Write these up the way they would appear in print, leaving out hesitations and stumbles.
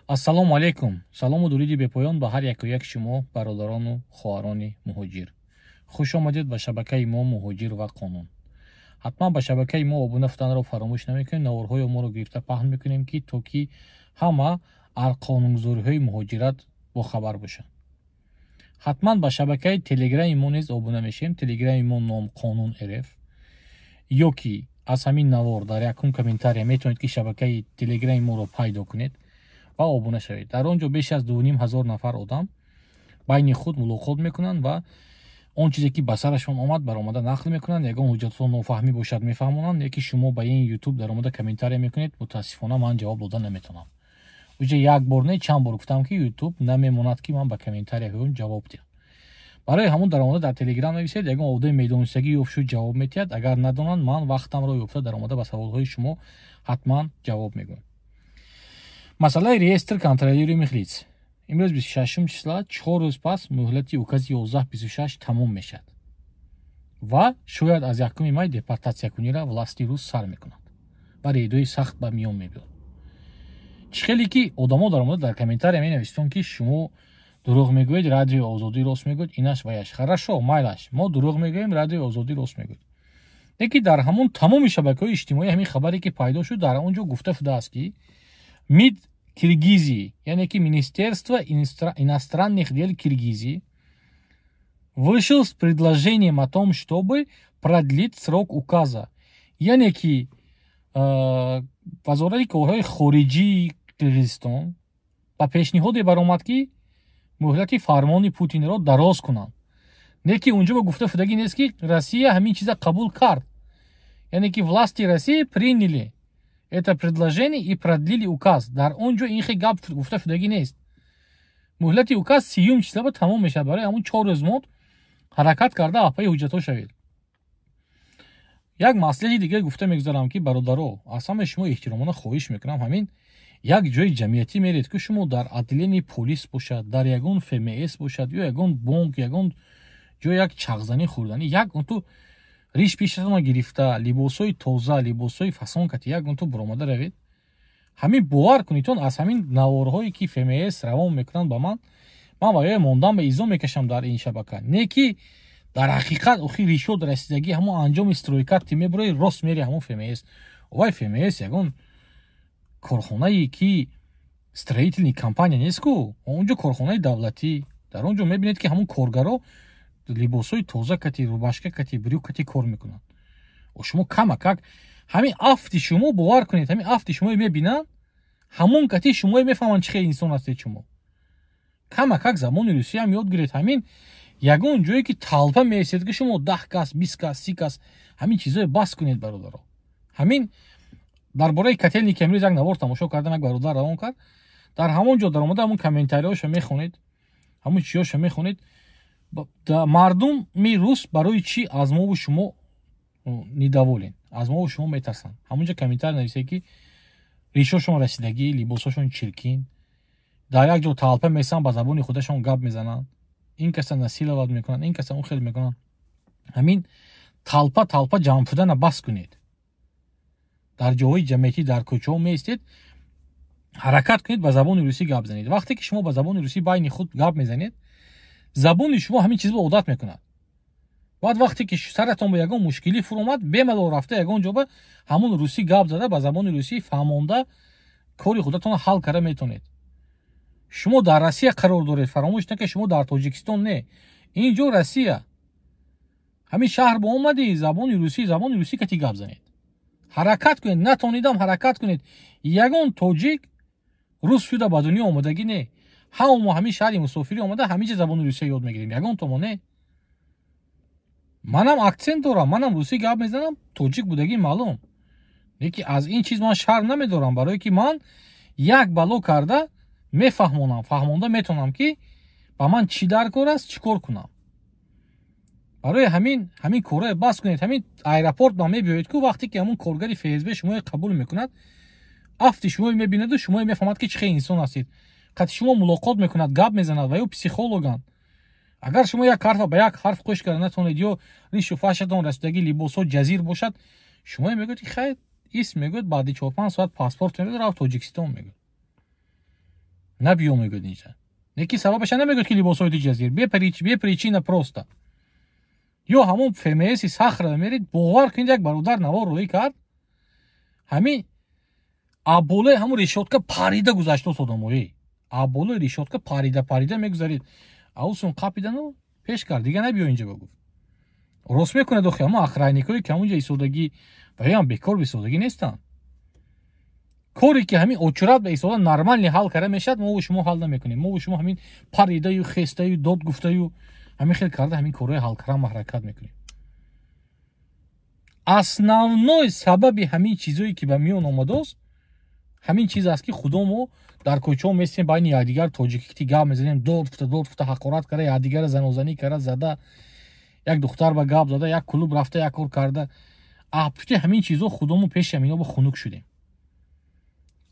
Ассалому алайкум. Салому дуруди бепоён ба ҳар яку як шумо, бародарону хоҳарони муҳоҷир. Хуш омадед ба шабакаи мо «Муҳоҷир ва қонун». Ҳатман ба шабакаи мо обуна шуданро фаромӯш намекунем. Наворҳои моро гирифта паҳн мекунем, ки то ки ҳама аз қонунгузориҳои муҳоҷират бохабар бошанд. Ҳатман ба шабакаи телеграми мо низ обуна мешавем. Телеграми мо ном «Қонун РФ», ё ки аз ҳамин навор дар якум комментария метавонед, ки шабакаи телеграми моро пайдо кунед ва обуна шавед. Дар он ҷо беш аз 2500 нафар одам байни худ мулоқот мекунанд ва он чизе, ки ба сарашон омад, баромада нақл мекунанд. Ягон ҳуҷҷатҳо нофаҳмӣ бошад, мефаҳмонанд. Яки шумо ба ин Ютуб даромада комментария мекунед, мутаассифона, ман ҷавоб дода наметавонам. Уҷа як бор не, чанд бор гуфтам, ки Ютуб намемонад, ки ман ба комментарияҳоён ҷавоб диҳам. Барои ҳамун даромада дар Телеграм нависед, ягон одами медонистагӣ ёфт шуд, ҷавоб метиҳад. Агар надонанд, ман вақтамро ёфта, даромада ба саволҳои шумо ҳатман ҷавоб мегӯям. Масъалаи реестр контролируемых лиц. Имрӯз 26 числа, 4 рӯз пас муҳлати укази 1126 тамом мешавад ва шояд аз 1 май депортатсиякунира власти рус сар мекунад ва рейдои сахт ба миён мебиёд. Чӣ хеле ки одамо даромада дар комментария менависитон, ки шумо дурӯғ мегӯед, Радиои Озодӣ рост мегӯяд, инаш ваяш. Хорошо, майлаш, мо дурӯғ мегӯем, Радиои Озодӣ рост мегӯяд. Лекин дар ҳамон тамоми шабакаҳои иҷтимоӣ ҳамин хабаре, ки пайдо шуд, дар он ҷо гуфта шудааст, ки МИД Киргизии, яъне ки Министерство иностранных дел Киргизии, вышел с предложением о том, чтобы продлить срок указа. Яъне ки Вазорати корҳои хориҷии Қирғизистон ба пешниҳоде баромад, ки муҳлати фармони Путинро дароз кунанд. Не ки унҷо ба гуфта шудагӣ нест, ки Россия ҳамин чиза қабул кард, яъне ки власти России приняли это предложение и продлили указ. Дар он ҷо ин хел гап гуфта шудагӣ нест. Муҳлати указ 30 числаба тамом мешавад. Барои ҳамун 4 рӯз монд, ҳаракат карда апаи ҳуҷҷатҳо шавед. Як маслиҳати дигар гуфта мегузарам, ки, бародаро, аз ҳамаи шумо эҳтиромона хоҳиш мекунам: ҳамин як ҷои ҷамъиятӣ меред, ки шумо дар отделении полис бошад, дар ягон ФМС бошад ё ягон бонк, ягон ҷо як чағзанӣ хӯрданӣ, як унту риш пишатона гирифта, либосҳои тоза, либосҳои фасон кати як унту буромада равед. Ҳамин бовар кунедтон, аз ҳамин наворҳое, ки ФМС равон мекунанд ба ман, ман ваёя мондан ба изо мекашам дар ин шабака. Не ки дар ҳақиқат охи ришот расидагӣ, ҳамон анҷоми стройка ти мебурои, рост мери ҳамон ФМС. Вай ФМС ягон корхонае ки строительный компания нест ку, онҷо корхонаи давлатӣ. Дар он ҷо мебинед, ки ҳамон коргаро либосҳои тоза кати, рубашка кати, брюк кати кор мекунанд. Шумо камакак ҳамин афти шумо, бовар кунед, ҳамин афти шумо мебинанд, ҳамон кати шумо мефаҳманд, чӣ хел инсон ҳастед. Шумо камакак забони русиям ёд гиред. Ҳамин ягон ҷое ки толпа меесед, ки шумо 10 кас, 20 кас, 30 кас, ҳамин чизое бас кунед, бародаро. Ҳамин дар бораи котельный ки имрӯз як навор тамошо кардам, як бародар равон кард, дар ҳамон ҷо даромада ҳамон комментариҳоша мехонед, ҳамон чиёша мехонед. Мардуми рус барои чӣ аз мову шумо недоволен, аз мову шумо метарсанд? Ҳамонҷо комментарий нависед, ки ришошон расидагӣ, либосҳошон чиркин, дар як ҷо толпа месан, ба забони худашон гап мезананд, ин каса насиловать мекунанд, ин каса он хел мекунанд. Ҳамин толпа толпа ҷамъ шудана бас кунед. Дар ҷоҳои ҷамъиятӣ, дар кӯчаҳо меистед, ҳаракат кунед ба забони русӣ гап занед. Вақте ки шумо ба забони русӣ байни худ гап мезанед, забони шумо ҳамин чизро одат мекунад. Баъд вақте ки саратон ба ягон мушкилӣ фуромад, бемалол рафта ягон ҷо ба ҳамон русӣ гап зада, ба забони русӣ фаҳмонда, кори худатонро ҳал карда метавонед. Шумо дар Россия қарор доред, фаромӯш накунед, шумо дар Тоҷикистон не, ин ҷо Россия. Ҳамин шаҳр ба омадӣ, забони русӣ кати гап занед, ҳаракат кунед. Натонидам, ҳаракат кунед. Ягон тоҷик рус шуда ба дунё омадагӣ не. Ҳама мо ҳамин шаҳри мусофирӣ омада, ҳамин ҷа забони русия ёд мегирем. Ягон томо не. Манам акцент дорам, манам русӣ гап мезанам, тоҷик будагӣ маълум. Лекин аз ин чиз ман шарм намедорам, барое ки ман як бало карда мефаҳмонам, фаҳмонда метавонам, ки ба ман чӣ дар кор аст, чӣ кор кунам. Барои ҳамин корҳое бас кунед. Ҳамин аэропорт ба мебиёед ку, вақте ки ҳамон коргари ФСБ шуморо қабул мекунад, афти шуморо мебинаду шуморо мефаҳмад, ки чӣ хел инсон ҳастед. Қати шумо мулоқот мекунад, гап мезанад ва ё психологанд. Агар шумо як ҳарфа ба як ҳарф қӯш карда натавонед ё ришу фашатон расидагӣ, либосҳо ҷазир бошад, шумо мегӯед, ки хайр, ис мегӯяд, баъди 4-5 соат паспорт мегӯяд, рав Тоҷикистон мегӯяд. Набиё, мегӯяд инҷа. Неки сабабаша намегӯяд, ки либосҳои ту ҷазир. Бе причина просто. Ё ҳамон ФМСи Сахарова мерид, бовар кунед, як бародар навор рӯӣ кард, ҳамин аболои ҳамон решётка парида гузаштааст одамои. Аболои решётка парида парида мегузарид. Аусун қапидану пеш кард, дига набиё инҷа, ба гуфт. Рост мекунад охи, ҳамон охранникое, ки ҳамонҷа истодагӣ, ваям бекор бистодагӣ нестанд. Коре ки ҳамин очурат ба истода нормально ҳал карда мешавад, мо шумо ҳал намекунем. Мо шумо ҳамин паридаю, хестаю, дод гуфтаю, ҳамин хел карда, ҳамин корҳои ҳал кардан ҳаракат мекунем. Основной сабаби ҳамин чизое, ки ба миён омадааст, ҳамин чиз аст, ки худо мо дар кӯчаҳо местем, байни якдигар тоҷикити гап мезанем, дод гуфта, дод гуфта, ҳақорат карда, якдигарро занозанӣ карда, зада, як духтар ба гап зада, як клуб рафта, як кор карда. Пушти ҳамин чизо худомо пеши ҳамино ба хунук шудем.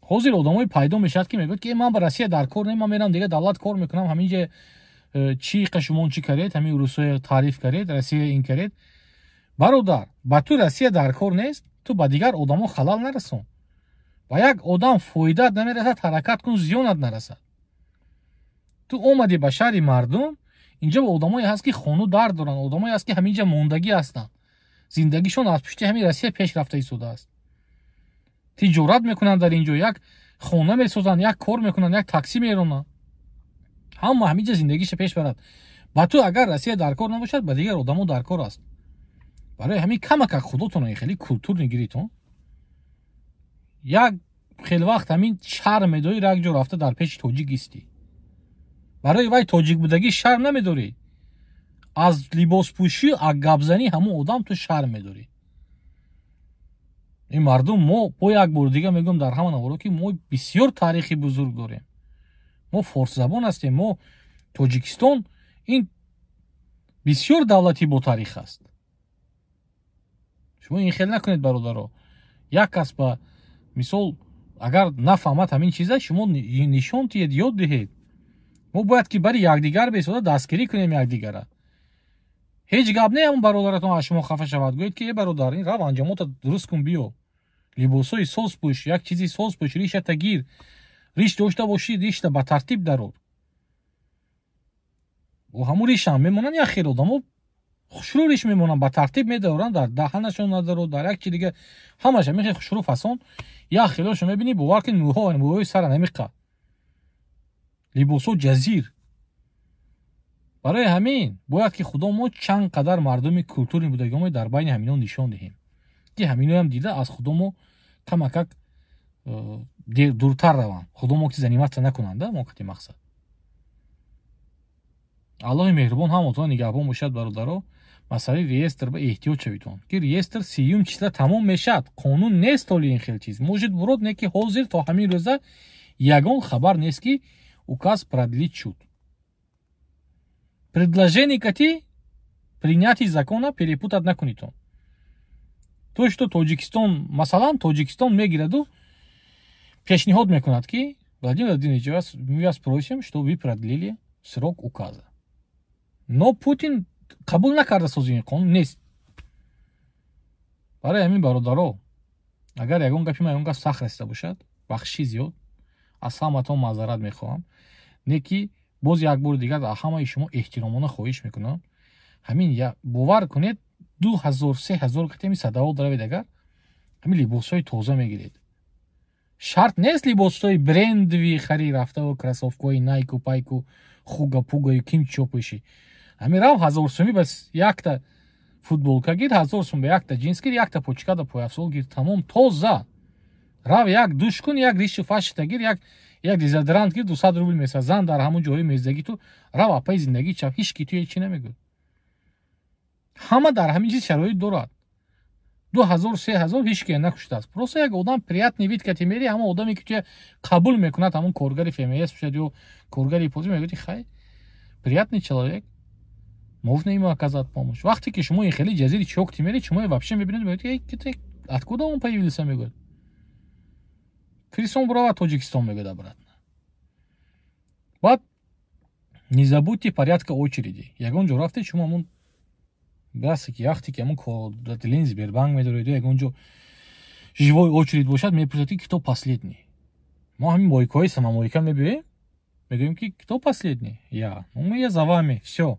Ҳозир одамое пайдо мешавад, ки мегӯяд, ки ман ба Россия дар кор не, ман мерам дига давлат кор мекунам. Ҳаминҷа чӣ қашумон чӣ каред, ҳамин русоя таъриф каред, Россия ин каред. Бародар, ба ту Россия дар кор нест, ту ба дигар одамо халал нарасон. Ба як одам фоидаат намерасад, ҳаракат кун, зиёнат нарасад. Ту омадӣ ба шаҳри мардум, инҷа одамое ҳаст, ки хону дар доранд, одамое ҳаст, ки ҳаминҷа мондагӣ ҳастанд, зиндагишон аз пушти ҳамин Россия пеш рафта истодааст, тиҷорат мекунанд дар ин ҷо, як хона месозанд, як кор мекунанд, як таксӣ меронанд, ҳама ҳаминҷа зиндагиша пеш барад. Ба ту агар Россия дар кор набошад, ба дигар одамо дар кор аст. Барои ҳамин камакак худотон хеле культурный гиритон. Як хел вақт ҳамин шарм медорӣ, як ҷо рафта дар пеши тоҷик истӣ, барои вай тоҷик будагӣ шарм намедорӣ, аз либоспӯшӣ, аз гапзанӣ ҳамон одам ту шарм медорӣ. Ин мардум мо, бо як бори дига мегӯям дар ҳама наворо, ки мо бисёр таърихи бузург дорем, мо форсзабон ҳастем, мо Тоҷикистон ин бисёр давлати ботарих аст. Шумо ин хел накунед, бародаро. Як кас ба мисол агар нафаҳмад ҳамин чиза, шумо нишон тиҳед, ёд диҳед. Мо бояд ки бари якдигар беистода дастгирӣ кунем якдигара. Ҳеҷ гап не, ҳамон бародаратон аз шумо хафа шавад, гӯед, ки э бародар, ин рав, анҷомота дуруст кун, биё, либосҳои соз пӯш, як чизи соз пӯш, ришата гир, риш дошта бошӣ, ришта ба тартиб дарор. Бо ҳамун ришам мемонанд, як хел одамо хушрӯ риш мемонанд, ба тартиб медоранд, дар даҳанашон надарод, дар як чи дига ҳамаша мехе хушрӯ фасон. Як хелошо мебинӣ, бовар кун, мӯҳо мӯҳои сара намиқа, либосҳо ҷазир. Барои ҳамин бояд ки худо мо чанд қадар мардуми культурный будагиҳомо дар байни ҳамино нишон диҳем, ки ҳаминоям дида аз худомо камакак дуртар раванд, худомо ки заниматься накунанда мо кати мақсад. Аллоҳи меҳрубон ҳамотон нигаҳбон бошад, бародаро. Масъалаи реестр ба эҳтиёт шавитон, ки реестр 30-юм числа тамом мешавад. Қонун нест толи ин хел чиз может бурод, не ки ҳозир то ҳамин рӯза ягон хабар нест, ки указ продлить шуд. Предложение кати принятие закона перепутать накунитон. То что Тоҷикистон, масалан, Тоҷикистон мегираду пешниҳод мекунад, ки Владимир Владимирович, мы вас просим, чтобы вы продлили срок указа, но Путин қабул накарда, сози ин қонун нест. Барои ҳамин, бародаро, агар ягон гапи ман ягон гап сахт расида бошад, бахшиши зиёд, аз ҳаматон маъзарат мехоҳам. Не ки боз як бори дигар аз ҳамаи шумо эҳтиромона хоҳиш мекунам, ҳамин бовар кунед, 2000, 3000 катеми садавол даравед, агар ҳамин либосҳои тоза мегиред, шарт нест либосҳои брендовый хари рафтаву кроссовкаҳои Найку, пайку, хуга пугаю кимчо пӯшӣ. Ҳамин рав, 1000 сумӣ бас якта футболка гир, 1000 сум ба якта ҷинс гир, якта почкада пойафзол гир, тамом, тоза рав, як душ кун, як ришу фашита гир, як дезодорант гир, 200 рубл меса зан, дар ҳамон ҷои мездагӣ ту рав, апаи зиндагӣ чав, ҳеч ки ту ҳечи намегӯ. Ҳама дар ҳамин чиз шароит дорад. 2000, 3000 ҳеч ки накуштааст. Просто як одам приятный вид кати мери, ҳамон одаме, ки туя қабул мекунад, ҳамон коргари ФМС бошад ё коргари пози, мегӯяд: «Хай, приятный человек, можно ему оказать помощь». Вақте ки шумо ин хеле ҷазири чокти меред, шумо вообще мебинед, мегӯяд: «Откуда он появился?» Мегӯяд: «Фирисон, бурава Тоҷикистон», мегӯяд, обратно. Баъд не забудьте порядка очереди. Ягон ҷо рафтед, шумо ҳамон басе ки вақте ки ҳамон отделение Сбербанк медоред, ягон ҷо живой очередь бошад, мепурсад, ки кто последний. Мо ҳамин мойкаҳои самомойка мебиёем. Мегӯем, ки кто последний? Я. Ну, я за вами, всё.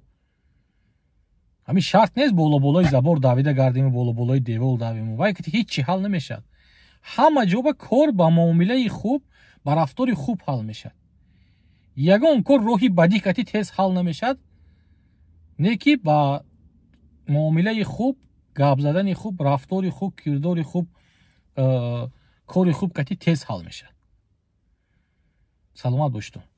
Ҳамин шарт нест, боло болои забор давида гардиму боло болои девол давиму, вай ки ҳеҷ чи ҳал намешавад. Ҳама ҷо ба кор ба муомилаи хуб, ба рафтори хуб ҳал мешавад. Ягон кор роҳи бадӣ кати тез ҳал намешавад, не ки ба муомилаи хуб, гап задани хуб, рафтори хуб, кирдори хуб, кори хуб кати тез ҳал мешавад. Саломат бошед.